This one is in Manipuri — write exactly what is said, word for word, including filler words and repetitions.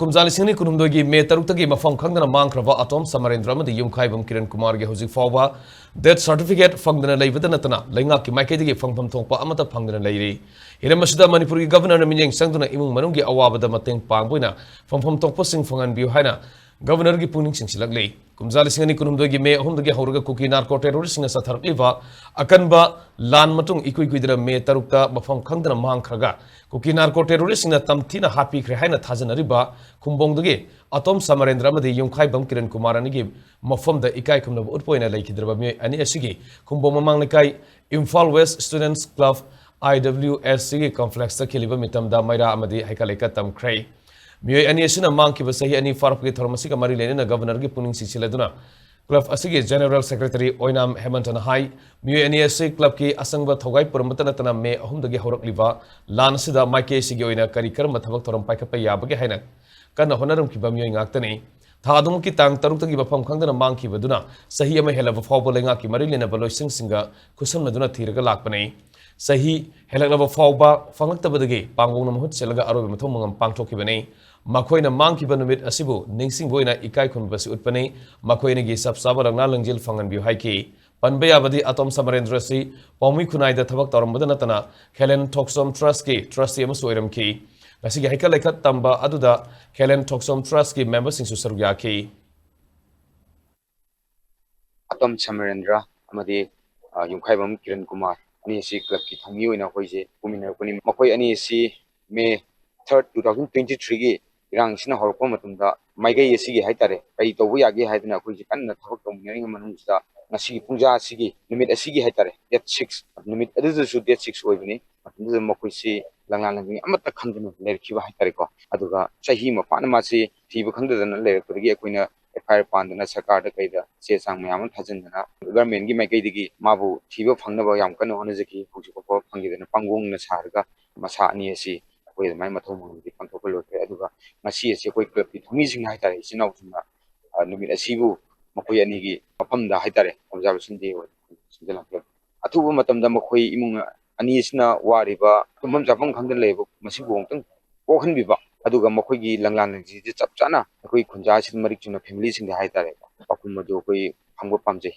ꯀꯨꯝꯖꯥ ꯂꯤꯁꯤꯡ ꯑꯅꯤ ꯀꯨꯟꯍꯨꯝꯗꯣꯏꯒꯤ ꯃꯦ ꯇꯔꯨꯛꯇꯒꯤ ꯃꯐꯝ ꯈꯪꯗꯅ ꯃꯥꯡꯈ꯭ꯔꯕ ꯑꯇꯣꯝ ꯁꯃꯔꯦꯟꯗ꯭ꯔ ꯑꯃꯗꯤ ꯌꯨꯝꯈꯥꯏꯕꯝ ꯀꯤꯔꯟ ꯀꯨꯃꯥꯔꯒꯤ ꯍꯧꯖꯤꯛ ꯐꯥꯎꯕ death certificate ꯐꯪꯗꯅ ꯂꯩꯕꯗ ꯅꯠꯇꯅ ꯂꯩꯉꯥꯛꯀꯤ ꯃꯥꯏꯀꯩꯗꯒꯤ ꯐꯪꯐꯝ ꯊꯣꯛꯄ ꯑꯃꯠꯇ ꯐꯪꯗꯅ ꯂꯩꯔꯤ꯫ ꯍꯤꯔꯝ ꯑꯁꯤꯗ ꯃꯅꯤꯄꯨꯔꯒꯤ ꯒꯕꯔꯅꯔꯅ ꯃꯤꯠꯌꯦꯡ ꯆꯪꯗꯨꯅ ꯏꯃꯨꯡ ꯃꯅꯨꯡꯒꯤ ꯑꯋꯥꯕꯗ ꯃꯇꯦꯡ ꯄꯥꯡꯕ ꯑꯣꯏꯅ ꯐꯪꯐꯝ ꯊꯣꯛꯄꯁꯤꯡ ꯐꯪꯍꯟꯕꯤꯌꯨ ꯍꯥꯏꯅ ꯒꯕꯔꯅꯔꯒꯤ ꯄꯨꯛꯅꯤꯡ ꯆꯤꯡꯁꯤꯜꯂꯛꯂꯤ꯫ ꯀꯨꯝꯖꯥ ꯂꯤꯁꯤꯡ ꯑꯅꯤ ꯀꯨꯟꯍꯨꯝꯗꯣꯏꯒꯤ ꯃꯦ ꯑꯍꯨꯝꯗꯒꯤ ꯍꯧꯔꯒ ꯀꯨꯀꯤ ꯅꯥꯔꯀꯣ ꯇꯦꯔꯣꯔꯤꯁꯁꯤꯡꯅ ꯆꯠꯊꯔꯛꯂꯤꯕ ꯑꯀꯟꯕ ꯂꯥꯟ ꯃꯇꯨꯡ ꯏꯀꯨꯏ ꯀꯨꯏꯗꯅ ꯃꯦ ꯇꯔꯨꯛꯇ ꯃꯐꯝ ꯈꯪꯗꯅ ꯃꯥꯡꯈ꯭ꯔꯒ ꯀꯨꯀꯤ ꯅꯥꯔꯀꯣ ꯇꯦꯔꯣꯔꯤꯁꯁꯤꯡꯅ ꯇꯝꯊꯤꯅ ꯍꯥꯠꯄꯤꯈ꯭ꯔꯦ ꯍꯥꯏꯅ ꯊꯥꯖꯅꯔꯤꯕ ꯈꯨꯝꯕꯣꯡꯗꯒꯤ ꯑꯇꯣꯝ ꯁꯃꯔꯦꯟꯗ꯭ꯔ ꯑꯃꯗꯤ ꯌꯨꯝꯈꯥꯏꯕꯝ ꯀꯤꯔꯟ ꯀꯨꯃꯥꯔ ꯑꯅꯤꯒꯤ ꯃꯐꯝꯗ ꯏꯀꯥꯏ ꯈꯨꯝꯅꯕ ꯎꯠꯄ ꯑꯣꯏꯅ ꯂꯩꯈꯤꯗ꯭ꯔꯕ ꯃꯤꯑꯣꯏ ꯑꯅꯤ ꯑꯁꯤꯒꯤ ꯈꯨꯝꯕꯣꯡ ꯃꯃꯥꯡ ꯂꯩꯀꯥꯏ Imphal west students club, I W S C ꯒꯤ ꯀꯝꯄ꯭ꯂꯦꯛꯁꯇ ꯈꯤꯜꯂꯤꯕ ꯃꯤꯇꯝꯗ ꯃꯩꯔꯥ ꯑꯃꯗꯤ ꯍꯩꯀꯠ ꯂꯩꯀꯠ ꯇꯝꯈ꯭ꯔꯦ꯫ ꯃꯤꯑꯣꯏ ꯑꯅꯤ ꯑꯁꯤꯅ ꯃꯥꯡꯈꯤꯕ ꯆꯍꯤ ꯑꯅꯤ ꯐꯥꯔꯛꯄꯒꯤ ꯊꯧꯔꯝ ꯑꯁꯤꯒ ꯃꯔꯤ ꯂꯩꯅꯅ ꯒꯕꯔꯅꯔꯒꯤ ꯄꯨꯛꯅꯤꯡ ꯆꯤꯡꯁꯤꯜꯂꯗꯨꯅ ꯀ꯭ꯂꯕ ꯑꯁꯤꯒꯤ ꯖꯦꯅꯦꯔꯦꯜ ꯁꯦꯀ꯭ꯔꯦꯇꯔꯤ ꯑꯣꯏꯅꯥꯝ ꯍꯦꯃꯟꯇꯅ ꯍꯥꯏ, ꯃꯤꯑꯣꯏ ꯑꯅꯤ ꯑꯁꯤ ꯀ꯭ꯂꯕꯀꯤ ꯑꯁꯪꯕ ꯊꯧꯒꯥꯏ ꯄꯨꯔꯝꯕꯇ ꯅꯠꯇꯅ ꯃꯦ ꯑꯍꯨꯝꯗꯒꯤ ꯍꯧꯔꯛꯂꯤꯕ ꯂꯥꯟ ꯑꯁꯤꯗ ꯃꯥꯏꯀꯩ ꯑꯁꯤꯒꯤ ꯑꯣꯏꯅ ꯀꯔꯤ ꯀꯔꯝꯕ ꯊꯕꯛ ꯊꯧꯔꯝ ꯄꯥꯏꯈꯠꯄ ꯌꯥꯕꯒꯦ ꯍꯥꯏꯅ ꯀꯟꯅ ꯍꯣꯠꯅꯔꯝꯈꯤꯕ ꯃꯤꯑꯣꯏ ꯉꯥꯛꯇꯅꯤ꯫ ꯊꯥ ꯑꯗꯨꯃꯛꯀꯤ ꯇꯥꯡ ꯇꯔꯨꯛꯇꯒꯤ ꯃꯐꯝ ꯈꯪꯗꯅ ꯃꯥꯡꯈꯤꯕꯗꯨꯅ ꯆꯍꯤ ꯑꯃ ꯍꯦꯜꯂꯕ ꯐꯥꯎꯕ ꯂꯩꯉꯥꯛꯀꯤ ꯃꯔꯤ ꯂꯩꯅꯕ ꯂꯣꯏꯁꯪꯁꯤꯡꯒ ꯈꯨꯠꯁꯝꯅꯗꯨꯅ ꯊꯤꯔꯒ ꯂꯥꯛꯄꯅꯤ꯫ ꯆꯍꯤ ꯍꯦꯜꯂꯛꯂꯕ ꯐꯥꯎꯕ ꯐꯪꯂꯛꯇꯕꯗꯒꯤ ꯄꯥꯡꯒꯣꯡꯅ ꯃꯍꯨꯠ ꯁꯤꯜꯂꯒ ꯑꯔꯣꯏꯕ ꯃꯊꯧ ꯃꯉꯝ ꯄꯥꯡꯊꯣꯛꯈꯤꯕꯅꯤ꯫ ꯃꯈꯣꯏꯅ ꯃꯥꯡꯈꯤꯕ ꯅꯨꯃꯤꯠ ꯑꯁꯤꯕꯨ ꯅꯤꯡꯁꯤꯡꯕ ꯑꯣꯏꯅ ꯏꯀꯥꯏ ꯈꯨꯝꯅꯕ ꯑꯁꯤ ꯎꯠꯄꯅꯤ꯫ ꯃꯈꯣꯏ ꯑꯅꯤꯒꯤ ꯆꯞ ꯆꯥꯕ ꯂꯪꯅꯥ ꯂꯪꯖꯤꯜ ꯐꯪꯍꯟꯕꯤꯌꯨ ꯍꯥꯏꯈꯤ꯫ ꯄꯟꯕ ꯌꯥꯕꯗꯤ ꯑꯇꯣꯝ ꯁꯃꯔꯦꯟꯗ꯭ꯔ ꯑꯁꯤ ꯄꯥꯎꯃꯤ ꯈꯨꯟꯅꯥꯏꯗ ꯊꯕꯛ ꯇꯧꯔꯝꯕꯗ ꯅꯠꯇꯅ ꯈꯦꯂꯦꯟ ꯊꯣꯛꯆꯣꯝ ꯇ꯭ꯔꯁꯀꯤ ꯇ꯭ꯔꯁꯇꯤ ꯑꯃꯁꯨ ꯑꯣꯏꯔꯝꯈꯤ꯫ ꯉꯁꯤꯒꯤ ꯍꯩꯀꯠ ꯂꯩꯀꯠ ꯇꯝꯕ ꯑꯗꯨꯗ ꯈꯦꯂꯦꯟ ꯊꯣꯛꯆꯣꯝ ꯇ꯭ꯔꯁꯀꯤ ꯃꯦꯝꯕꯔꯁꯤꯡꯁꯨ ꯁꯔꯨꯛ ꯌꯥꯈꯤ꯫ ꯑꯇꯣꯝ ꯁꯃꯔꯦꯟꯗ꯭ꯔ ꯑꯃꯗꯤ, ꯑ, ꯌꯨꯝꯈꯥꯏꯕꯝ ꯀꯤꯔꯟ ꯀꯨꯃꯥꯔ ꯑꯅꯤ ꯑꯁꯤ ꯀ꯭ꯂꯕꯀꯤ ꯊꯧꯃꯤ ꯑꯣꯏꯅ ꯑꯩꯈꯣꯏꯁꯦ ꯄꯨꯃꯤꯟꯅꯔꯛꯄꯅꯤ꯫ ꯃꯈꯣꯏ ꯑꯅꯤ ꯑꯁꯤ ꯃꯦ ꯊꯥꯔꯠ, ꯇꯨ ꯊꯥꯎꯖꯟ ꯇ꯭ꯋꯦꯟꯇꯤ ꯊ꯭ꯔꯤꯒꯤ ꯏꯔꯥꯡꯁꯤꯅ ꯍꯧꯔꯛꯄ ꯃꯇꯝꯗ ꯃꯥꯏꯀꯩ ꯑꯁꯤꯒꯤ ꯍꯥꯏꯇꯥꯔꯦ, ꯀꯔꯤ ꯇꯧꯕ ꯌꯥꯒꯦ ꯍꯥꯏꯗꯅ ꯑꯩꯈꯣꯏꯁꯦ ꯀꯟꯅ ꯊꯕꯛ ꯇꯧꯃꯤꯟꯅꯔꯤꯉꯩ ꯃꯅꯨꯡꯁꯤꯗ ꯉꯁꯤꯒꯤ ꯄꯨꯡꯖꯥ ꯑꯁꯤꯒꯤ, ꯅꯨꯃꯤꯠ ꯑꯁꯤꯒꯤ ꯍꯥꯏꯇꯥꯔꯦ, ꯗꯦꯠ ꯁꯤꯛꯁ, ꯅꯨꯃꯤꯠ ꯑꯗꯨꯗꯁꯨ ꯗꯦꯠ ꯁꯤꯛꯁ ꯑꯣꯏꯕꯅꯤ꯫ ꯃꯇꯝꯗꯨꯗ ꯃꯈꯣꯏꯁꯤ ꯂꯪꯂꯥ ꯂꯪꯖꯤꯡ ꯑꯃꯠꯇ ꯈꯪꯗꯅ ꯂꯩꯔꯛꯈꯤꯕ ꯍꯥꯏꯇꯥꯔꯦꯀꯣ꯫ ꯑꯗꯨꯒ ꯆꯍꯤ ꯑꯃ ꯐꯥꯅ ꯃꯥꯁꯤ ꯊꯤꯕ ꯈꯪꯗꯗꯅ ꯂꯩꯔꯛꯄꯗꯒꯤ ꯑꯩꯈꯣꯏꯅ F I R ꯄꯥꯟꯗꯅ ꯁꯔꯀꯥꯔꯗ ꯀꯩꯗ ꯆꯦ ꯆꯥꯡ ꯃꯌꯥꯝ ꯑꯃ ꯊꯥꯖꯤꯟꯗꯅ ꯒꯚꯔꯟꯃꯦꯟꯒꯤ ꯃꯥꯏꯀꯩꯗꯒꯤ ꯃꯥꯕꯨ ꯊꯤꯕ ꯐꯪꯅꯕ ꯌꯥꯝ ꯀꯟꯅ ꯍꯣꯠꯅꯖꯈꯤ꯫ ꯍꯧꯖꯤꯛ ꯐꯥꯎꯕ ꯐꯪꯈꯤꯗꯅ ꯄꯥꯡꯒꯣꯡꯅ ꯁꯥꯔꯒ ꯃꯁꯥ ꯑꯅꯤ ꯑꯁꯤ ꯑꯩꯈꯣꯏ ꯑꯗꯨꯃꯥꯏꯅ ꯃꯊꯧ ꯃꯉꯝꯗꯤ ꯄꯥꯡꯊꯣꯛꯄ ꯂꯣꯏꯈ꯭ꯔꯦ꯫ ꯑꯗꯨꯒ ꯉꯁꯤ ꯑꯁꯤ ꯑꯩꯈꯣꯏ ꯀ꯭ꯂꯕꯀꯤ ꯊꯧꯃꯤꯁꯤꯡꯅ ꯍꯥꯏꯇꯥꯔꯦ, ꯏꯆꯤꯟ ꯏꯅꯥꯎꯁꯤꯡꯅ, ꯑ, ꯅꯨꯃꯤꯠ ꯑꯁꯤꯕꯨ ꯃꯈꯣꯏ ꯑꯅꯤꯒꯤ ꯃꯐꯝꯗ ꯍꯥꯏꯇꯥꯔꯦ, observation day ꯑꯣꯏꯅ ꯁꯤꯟꯖꯜꯂꯛꯈ꯭ꯔꯦ꯫ ꯑꯊꯨꯕ ꯃꯇꯝꯗ ꯃꯈꯣꯏ ꯏꯃꯨꯡ ꯑꯅꯤ ꯑꯁꯤꯅ ꯋꯥꯔꯤꯕ, ꯇꯨꯝꯐꯝ ꯆꯥꯐꯝ ꯈꯪꯗꯅ ꯂꯩꯕ ꯃꯁꯤꯕꯨ ꯑꯃꯨꯛꯇꯪ ꯀꯣꯛꯍꯟꯕꯤꯕ, ꯑꯗꯨꯒ ꯃꯈꯣꯏꯒꯤ ꯂꯪꯂꯥꯟꯁꯤꯡꯁꯤ ꯆꯞ ꯆꯥꯅ ꯑꯩꯈꯣꯏ ꯈꯨꯟꯖꯥꯁꯤꯗ ꯃꯔꯤꯛ ꯆꯨꯝꯅ family ꯁꯤꯡꯗ ꯍꯥꯏꯇꯥꯔꯦꯀꯣ, ꯄꯥꯎꯈꯨꯝ ꯑꯗꯨ ꯑꯩꯈꯣꯏ ꯐꯪꯕ ꯄꯥꯝꯖꯩ꯫